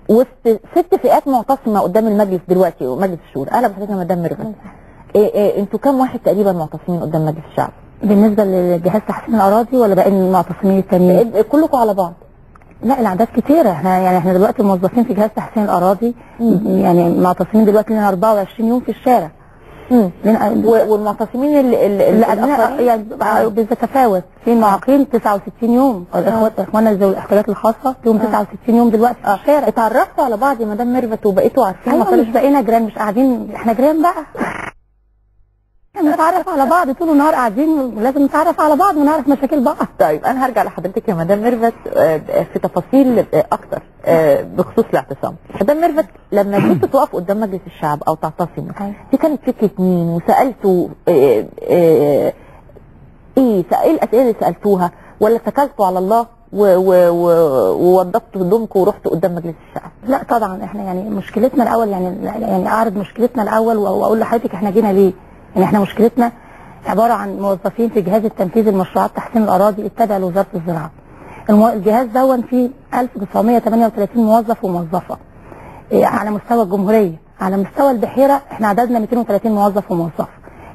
وسط 6 فئات معتصمه قدام المجلس دلوقتي ومجلس الشورى. اهلا بحضرتك يا مدام ميرفت. إيه انتوا كام واحد تقريبا معتصمين قدام مجلس الشعب؟ بالنسبة لجهاز تحسين الاراضي ولا باقي المعتصمين التانيين؟ كلكم على بعض. لا الاعداد كتيرة، احنا يعني احنا دلوقتي موظفين في جهاز تحسين الاراضي يعني معتصمين دلوقتي لنا 24 يوم في الشارع. والمعتصمين اللي يعني بتتفاوت، في معاقين 69 يوم، اخواننا ذوي الاحتياجات الخاصة لهم 69 يوم دلوقتي في الشارع. اتعرفتوا على بعض يا مدام ميرفت وبقيتوا عارفين؟ ايوه مش بقينا جيران، مش قاعدين احنا جيران بقى، نتعرف على بعض طول النهار قاعدين، لازم نتعرف على بعض ونعرف مشاكل بعض. طيب انا هرجع لحضرتك يا مدام ميرفت في تفاصيل اكتر بخصوص الاعتصام. مدام ميرفت لما جيتوا تقفوا قدام مجلس الشعب او تعتصموا، دي كانت فكرة مين؟ وسالتوا ايه الاسئلة اللي سالتوها؟ ولا اتكلتوا على الله ووضبتوا هدومكم ورحتوا قدام مجلس الشعب؟ لا طبعا احنا يعني مشكلتنا الاول، يعني اعرض مشكلتنا الاول واقول لحضرتك احنا جينا ليه. يعني احنا مشكلتنا عبارة عن موظفين في جهاز التنفيذ المشروعات تحسين الأراضي التابع لوزارة الزراعة. الجهاز دون فيه 1938 موظف وموظفة على مستوى الجمهورية. على مستوى البحيرة احنا عددنا 230 موظف وموظفة.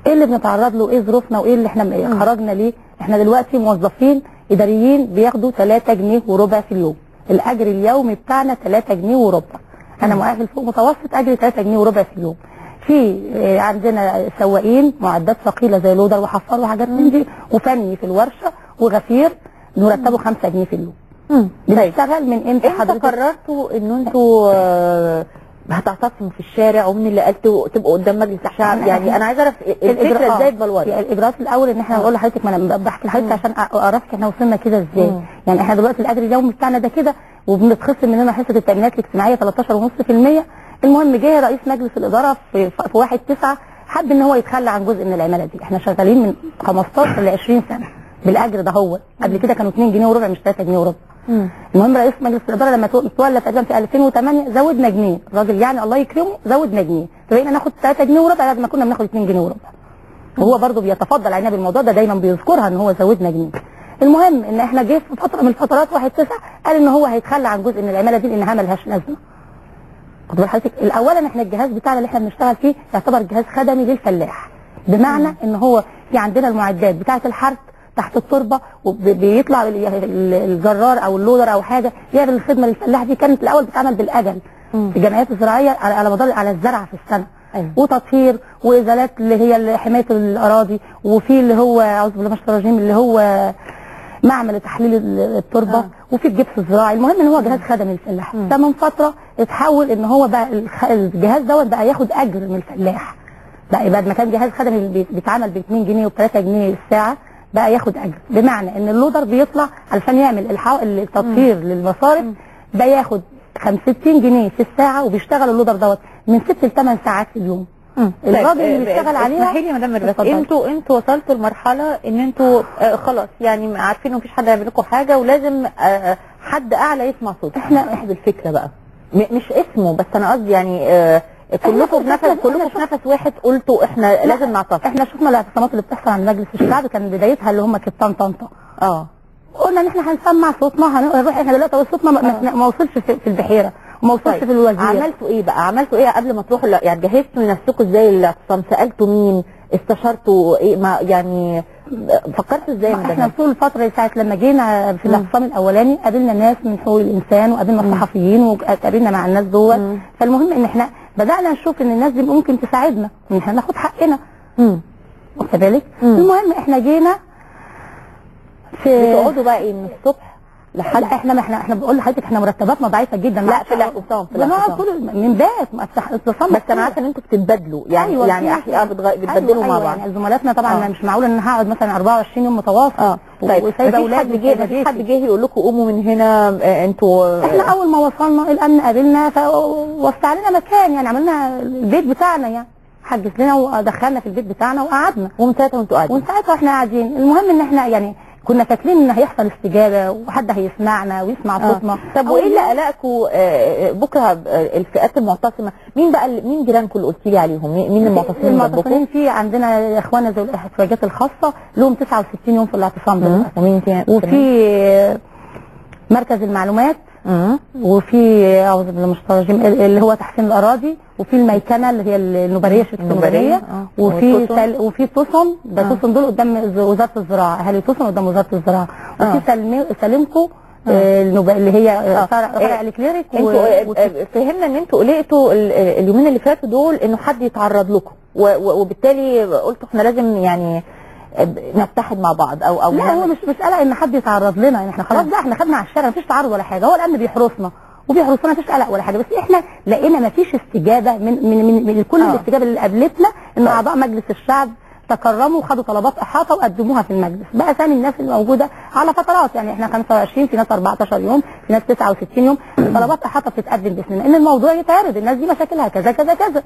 ايه اللي بنتعرض له؟ ايه ظروفنا؟ وايه اللي احنا خرجنا ليه؟ احنا دلوقتي موظفين إداريين بياخدوا 3 جنيه وربع في اليوم. الأجر اليومي بتاعنا 3 جنيه وربع. أنا مؤهل فوق متوسط، أجري 3 جنيه وربع في اليوم. في عندنا سواقين معدات ثقيلة زي لودر وحفار وحاجات من دي، وفني في الورشة وغفير مرتبه 5 جنيه في اليوم. بنشتغل من امتى حضرتك؟ قررتوا ان انتوا هتعتصموا في الشارع؟ ومن اللي قالتوا تبقوا قدام مجلس الشعب؟ يعني انا عايزه اعرف الفكرة ازاي اتبلورت. الاجراءات الاول ان احنا نقول لحضرتك، ما انا بحكي لحضرتك عشان اعرفك احنا وصلنا كده ازاي. يعني احنا دلوقتي الاجر اليومي بتاعنا ده كده، وبنتخصم مننا حصة التامينات الاجتماعية 13.5%. المهم جه رئيس مجلس الادارة في 1/9 حب ان هو يتخلى عن جزء من العمالة دي. احنا شغالين من 15 ل 20 سنة بالاجر ده، هو قبل كده كانوا 2 جنيه وربع مش 3 جنيه وربع. المهم رئيس مجلس الادارة لما تولى تقريبا في 2008 زودنا جنيه، الراجل يعني الله يكرمه زودنا جنيه، فبقينا ناخد 3 جنيه وربع بعد ما كنا بناخد 2 جنيه وربع. وهو برضه بيتفضل علينا بالموضوع ده، دايما بيذكرها ان هو زودنا جنيه. المهم ان احنا جه في فترة من الفترات 1/9 قال ان هو هيتخلى عن جزء من العمالة دي لانها ملهاش لازمه. خد بال حضرتك، اولا احنا الجهاز بتاعنا اللي احنا بنشتغل فيه يعتبر جهاز خدمي للفلاح، بمعنى ان هو في عندنا المعدات بتاعه الحرث تحت التربة، وبيطلع الجرار او اللودر او حاجة يعمل الخدمة للفلاح. دي كانت الاول بتتعمل بالاجل في الجمعيات الزراعية على مدار على الزرع في السنة. وتطهير وازالات اللي هي حماية الاراضي، وفي اللي هو اعوذ بالله من الشيطان الرجيم اللي هو معمل تحليل التربة، وفي الجبس الزراعي. المهم ان هو جهاز خدمي للفلاح. ده من فترة اتحول ان هو بقى الجهاز دوت بقى ياخد اجر من الفلاح، بقى بعد ما كان جهاز خدمي بيتعمل ب 2 جنيه و 3 جنيه الساعة بقى ياخد اجر، بمعنى ان اللودر بيطلع علشان يعمل التطهير للمصارف ده ياخد 65 جنيه في الساعة، وبيشتغل اللودر دوت من 6 ل 8 ساعات في اليوم. الراجل اللي بيشتغل عليها. اسمحي لي يا مدام ميرفت، انتوا وصلتوا لمرحلة ان انتوا خلاص يعني عارفين ان مفيش حد هيعمل لكم حاجة، ولازم حد اعلى يسمع صوتكم. احنا احد الفكرة بقى مش اسمه، بس انا قصدي يعني كلكم في نفس، كلكم في نفس واحد قلتوا احنا لازم نعتصم. احنا شفنا الاعتصامات اللي بتحصل عند مجلس الشعب كان بدايتها اللي هم كبتان طنطا. قلنا ان احنا هنسمع صوتنا، هنروح احنا دلوقتي صوتنا ما وصلش في البحيرة وما وصلش. طيب. في الوزير. عملتوا ايه بقى؟ عملتوا ايه قبل ما تروحوا؟ يعني جهزتوا نفسكم ازاي الاعتصام؟ سالتوا مين؟ استشرتوا ايه؟ ما يعني فكرتوا ازاي؟ احنا طول الفترة ساعة لما جينا في الاعتصام الاولاني قابلنا ناس من حقوق الانسان، وقابلنا الصحفيين، وقابلنا مع الناس دول. فالمهم ان احنا بدانا نشوف ان الناس دي ممكن تساعدنا ان احنا ناخد حقنا. واخد بالك؟ المهم احنا جينا في بتقعدوا بقى ايه من الصبح لحد احنا احنا بقول لحضرتك احنا مرتباتنا ضعيفة جدا. لا في الاعتصام، في الاعتصام طول من بات اعتصام، بس انا عارفه ان انتوا بتتبادلوا يعني. أيوة يعني احيانا بتبدلوا مع بعض. يعني زملاتنا طبعا مش معقول ان انا هقعد مثلا 24 يوم متواصل. طيب وسايبه اولادي. مفيش حد جه يقول لكم قوموا من هنا انتوا؟ احنا اول ما وصلنا الامن قابلنا فوسع لنا مكان، يعني عملنا البيت بتاعنا، يعني حجز لنا ودخلنا في البيت بتاعنا وقعدنا. ومن ساعتها وانتوا قاعدين؟ ومن ساعتها واحنا قاعدين. المهم ان احنا يعني كنا فاكرين ان هيحصل استجابة وحد هيسمعنا ويسمع صوتنا. طب وايه اللي قلقكم بكره الفئات المعتصمه؟ مين بقى مين جيرانكم اللي قلتي لي عليهم؟ مين المعتصمين؟ المعتصمين في عندنا اخوانا ذوي الاحتياجات الخاصة لهم 69 يوم في الاعتصام دلوقتي. ومين تاني؟ وفي مركز المعلومات وفي اعوذ بالله من الشيطان الرجيم اللي هو تحسين الاراضي، وفي الميكنه اللي هي النوباريه، شركة النوباريه، وفي وفي توسن، ده توسن دول قدام وزارة الزراعة، اهالي توسن قدام وزارة الزراعة، وفي سلمكو اللي هي فرع الكليريك. انتوا فهمنا ان انتوا قلقتوا اليومين اللي فاتوا دول انه حد يتعرض لكم، وبالتالي قلتوا احنا لازم يعني نتحد مع بعض او لا، هو مش قلق ان حد يتعرض لنا، يعني احنا خلاص بقى احنا خدنا على الشارع، مفيش تعرض ولا حاجة، هو الامن بيحرسنا وبيحرسنا، مفيش قلق ولا حاجة، بس احنا لقينا مفيش استجابة من من من, من كل الاستجابة اللي قابلتنا ان اعضاء مجلس الشعب تكرموا وخدوا طلبات احاطة وقدموها في المجلس. بقى ثاني الناس اللي موجودة على فترات، يعني احنا 25، في ناس 14 يوم، في ناس 69 يوم، طلبات احاطة بتتقدم باسمنا ان الموضوع يتعرض، الناس دي مشاكلها كذا كذا كذا.